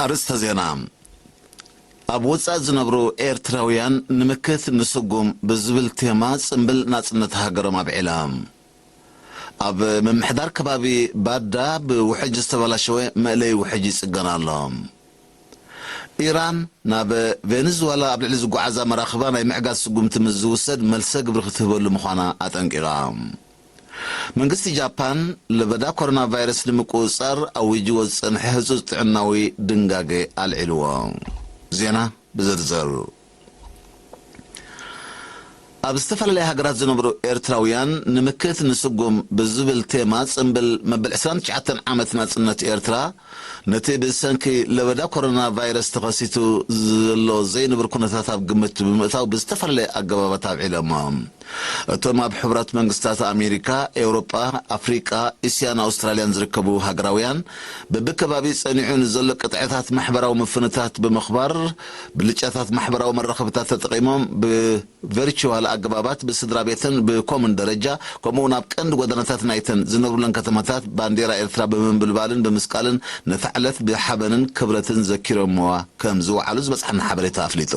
ኣርእስተ ዜና። ኣብ ወጻኢ ዝነብሩ ኤርትራውያን ንምክት ንስጉም ብዝብል ቴማ ጽምብል ናጽነት ሃገሮም ኣብዒላ። ኣብ ምምሕዳር ከባቢ ባዳ ብውሕጅ ዝተበላሸወ መእለይ ውሕጅ ይጽገን ኣሎ። ኢራን ናብ ቬኔዙዌላ ኣብ ልዕሊ ዝጓዓዛ መራኽባ ናይ ምዕጋዝ ስጉምቲ ምስ ዝውሰድ መልሰ ግብሪ ክትህበሉ ምዃና ኣጠንቂቓ። መንግስቲ ጃፓን ለበዳ ኮሮና ቫይረስ ንምቁጽጻር ኣዊጅዎ ዝጸንሐ ህጹጽ ጥዕናዊ ድንጋገ ኣልዒልዎ። ዜና ብዝርዝር። ኣብ ዝተፈላለያ ሃገራት ዝነብሩ ኤርትራውያን ንምክት ንስጉም ብዝብል ቴማ ጽምብል መበል ዕስራን ትሽዓተን ዓመት ናጽነት ኤርትራ ነቲ ብሰንኪ ለበዳ ኮሮና ቫይረስ ተኸሲቱ ዘሎ ዘይንቡር ኩነታት ኣብ ግምት ብምእታው ብዝተፈላለየ ኣገባባት ኣብዒሎሞ። እቶም ኣብ ሕቡራት መንግስታት ኣሜሪካ፣ ኤውሮጳ፣ ኣፍሪቃ፣ እስያን ኣውስትራልያን ዝርከቡ ሃገራውያን በብከባቢ ጸኒዑ ንዘሎ ቅጥዕታት ማሕበራዊ ምፍንታት ብምኽባር ብልጫታት ማሕበራዊ መራኸብታት ተጠቒሞም ብ ቨርቹዋል ኣገባባት ብስድራ ቤትን ብኮሙን ደረጃ፣ ከምኡ እውን ኣብ ቀንዲ ጎደናታት ናይተን ዝነብሩለን ከተማታት ባንዴራ ኤርትራ ብምንብልባልን ብምስቃልን ነታ ዕለት ብሓበንን ክብረትን ዘኪሮምዋ ከም ዝወዓሉ ዝበጽሓና ሓበሬታ ኣፍሊጡ።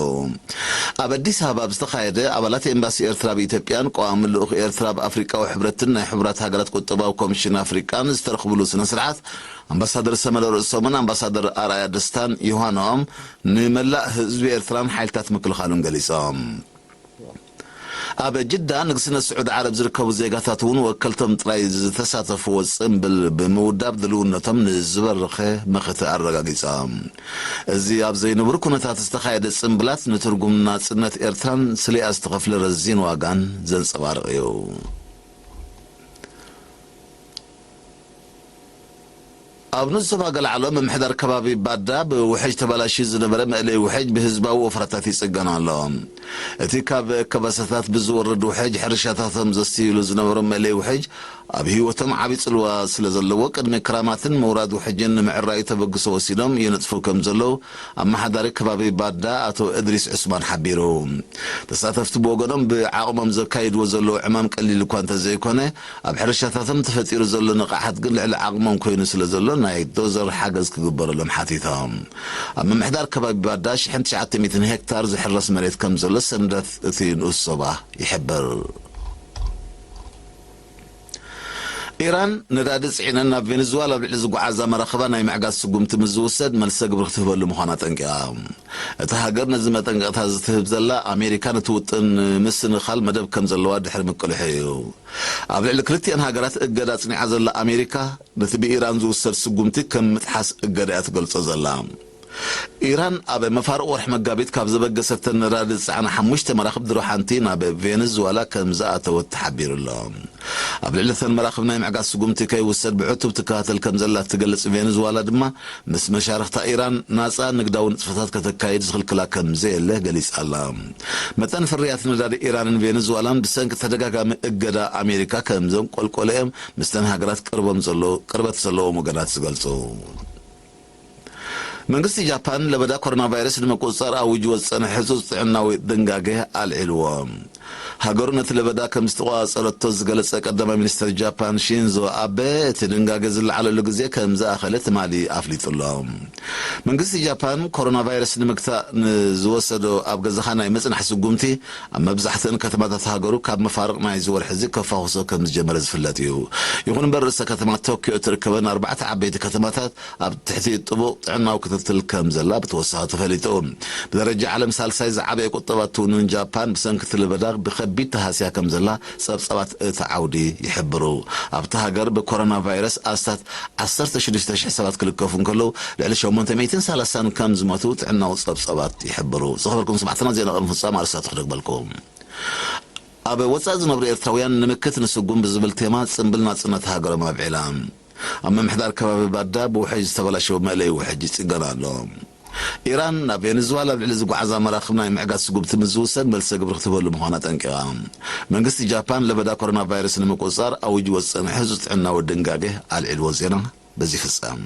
ኣብ ኣዲስ ኣበባ ኣብ ዝተኻየደ ኣባላት ኤምባሲ ኤርትራ ኣብ ኢትዮጵያን ቀዋሚ ልኡኽ ኤርትራ ኣብ ኣፍሪቃዊ ሕብረትን ናይ ሕቡራት ሃገራት ቁጠባዊ ኮሚሽን ኣፍሪቃን ዝተረኽብሉ ስነ ስርዓት ኣምባሳደር ሰመረ ርእሶምን ኣምባሳደር ኣርኣያ ደስታን ዮሃንኦም ንመላእ ህዝቢ ኤርትራን ሓይልታት ምክልኻሉን ገሊጾም። ኣብ ጅዳ ንግስነት ስዑዲ ዓረብ ዝርከቡ ዜጋታት እውን ወከልቶም ጥራይ ዝተሳተፍዎ ጽምብል ብምውዳብ ድልውነቶም ንዝበረኸ መኸተ ኣረጋጊጾም። እዚ ኣብ ዘይንቡር ኩነታት ዝተኻየደ ጽምብላት ንትርጉም ናጽነት ኤርትራን ስሊኣ ዝተኸፍለ ረዚን ዋጋን ዘንጸባርቕ እዩ። ኣብ ንዞባ ገላዕሎ ምምሕዳር ከባቢ ባዳ ብውሕጅ ተበላሽዩ ዝነበረ መእለይ ውሕጅ ብህዝባዊ ወፍራታት ይጽገን ኣሎ። እቲ ካብ ከበሳታት ብዝወርድ ውሕጅ ሕርሻታቶም ዘስትይሉ ዝነበሩ መእለይ ውሕጅ ኣብ ህይወቶም ዓቢ ጽልዋ ስለ ዘለዎ ቅድሚ ክራማትን ምውራድ ውሕጅን ንምዕራዩ ተበግሶ ወሲዶም ይነጥፉ ከም ዘለዉ ኣመሓዳሪ ከባቢ ባዳ ኣቶ እድሪስ ዑስማን ሓቢሩ። ተሳተፍቲ ብወገኖም ብዓቕሞም ዘካይድዎ ዘለዉ ዕማም ቀሊል እኳ እንተዘይኮነ ኣብ ሕርሻታቶም ተፈጢሩ ዘሎ ንቕሓት ግን ልዕሊ ዓቕሞም ኮይኑ ስለ ዘሎ ናይ ዶዘር ሓገዝ ክግበረሎም ሓቲቶም። ኣብ ምምሕዳር ከባቢ ባዳ ሽሕን ትሽዓተ ሚእትን ሄክታር ዝሕረስ መሬት ከም ዘሎ ሰነዳት እቲ ንኡስ ዞባ ይሕብር። ኢራን ነዳዲ ጽዒነን ናብ ቬኔዙዋላ ኣብ ልዕሊ ዝጓዓዛ መራኽባ ናይ ምዕጋዝ ስጉምቲ ምስ ዝውሰድ መልሰ ግብሪ ክትህበሉ ምዃና ጠንቂቓ። እታ ሃገር ነዚ መጠንቀቕታ ዝትህብ ዘላ ኣሜሪካ ነቲ ውጥን ንምስንኻል መደብ ከም ዘለዋ ድሕሪ ምቅልሑ እዩ። ኣብ ልዕሊ ክልቲኣን ሃገራት እገዳ ኣጽኒዓ ዘላ ኣሜሪካ ነቲ ብኢራን ዝውሰድ ስጉምቲ ከም ምጥሓስ እገዳ እያ ትገልጾ ዘላ። ኢራን ኣብ መፋርቕ ወርሒ መጋቢት ካብ ዘበገሰተን ነዳዲ ዝጸዓና ሓሙሽተ መራኽብ ድሮ ሓንቲ ናብ ቬኔዙዋላ ከም ዝኣተወት ተሓቢሩ ኣሎ። ኣብ ልዕሊ እተን መራኽብ ናይ ምዕጋዝ ስጉምቲ ከይውሰድ ብዕቱብ ትከታተል ከም ዘላ እትገልጽ ቬኔዙዋላ ድማ ምስ መሻርኽታ ኢራን ናጻ ንግዳዊ ንጥፈታት ከተካይድ ዝኽልክላ ከም ዘየለ ገሊጻ ኣላ። መጠን ፍርያት ነዳዲ ኢራንን ቬኔዙዋላን ብሰንኪ ተደጋጋሚ እገዳ ኣሜሪካ ከም ዘንቆልቆለ እዮም ምስተን ሃገራት ቅርቦም ዘሎ ቅርበት ዘለዎም ወገናት ዝገልጹ። መንግስቲ ጃፓን ለበዳ ኮሮና ቫይረስ ንምቁጽጻር ኣዊጅዎ ዝጸንሐ ህጹጽ ጥዕናዊ ድንጋገ ኣልዒልዎ። ሃገሩ ነቲ ለበዳ ከም ዝተቆጻጸረቶ ዝገለጸ ቀዳማይ ሚኒስተር ጃፓን ሺንዞ ኣበ፣ እቲ ድንጋገ ዝለዓለሉ ግዜ ከም ዝኣኸለ ትማሊ ኣፍሊጡ ኣሎ። መንግስቲ ጃፓን ኮሮና ቫይረስ ንምግታእ ንዝወሰዶ ኣብ ገዛኻ ናይ ምጽናሕ ስጉምቲ ኣብ መብዛሕትአን ከተማታት ሃገሩ ካብ መፋርቕ ናይዚ ወርሒ እዚ ከፋኹሶ ከም ዝጀመረ ዝፍለጥ እዩ። ይኹን እምበር ርእሰ ከተማ ቶኪዮ እትርከበን ኣርባዕተ ዓበይቲ ከተማታት ኣብ ትሕቲ ጥቡቕ ጥዕናዊ ክትትል ከም ዘላ ብተወሳኺ ተፈሊጡ። ብደረጃ ዓለም ሳልሳይ ዝዓበየ ቁጠባ እትውንን ጃፓን ብሰንኪ እቲ ለበዳ ብኸቢድ ተሃስያ ከም ዘላ ጸብጻባት እቲ ዓውዲ ይሕብሩ። ኣብታ ሃገር ብኮሮና ቫይረስ ኣስታት ዓሰርተ ሽዱሽተ ሽሕ ሰባት ክልከፉ እንከለዉ ልዕሊ ሸሞንተ ሚእትን ሰላሳን ከም ዝሞቱ ጥዕናዊ ጸብጻባት ይሕብሩ። ዝኸበርኩም ሰማዕትና ዜና ቅድሚ ፍጻመ ኣርእስታት ክደግመልኩም። ኣብ ወጻኢ ዝነብሩ ኤርትራውያን ንምክት ንስጉም ብዝብል ቴማ ጽምብል ናጽነት ሃገሮም ኣብዒላ። ኣብ ምምሕዳር ከባቢ ባዳ ብውሕጅ ዝተበላሸወ መእለይ ውሕጅ ይጽገን ኣሎ። ኢራን ናብ ቬኔዙዋላ ኣብ ልዕሊ ዝጓዓዛ መራኽብ ናይ ምዕጋት ስጉምቲ ምስ ዝውሰድ መልሰ ግብሪ ክትህበሉ ምዃና ጠንቂቓ። መንግስቲ ጃፓን ለበዳ ኮሮና ቫይረስ ንምቁጽጻር ኣዊጅዎ ዝጸንሐ ህጹጽ ጥዕናዊ ድንጋጌ ኣልዒልዎ። ዜና በዚ ይፍጸም።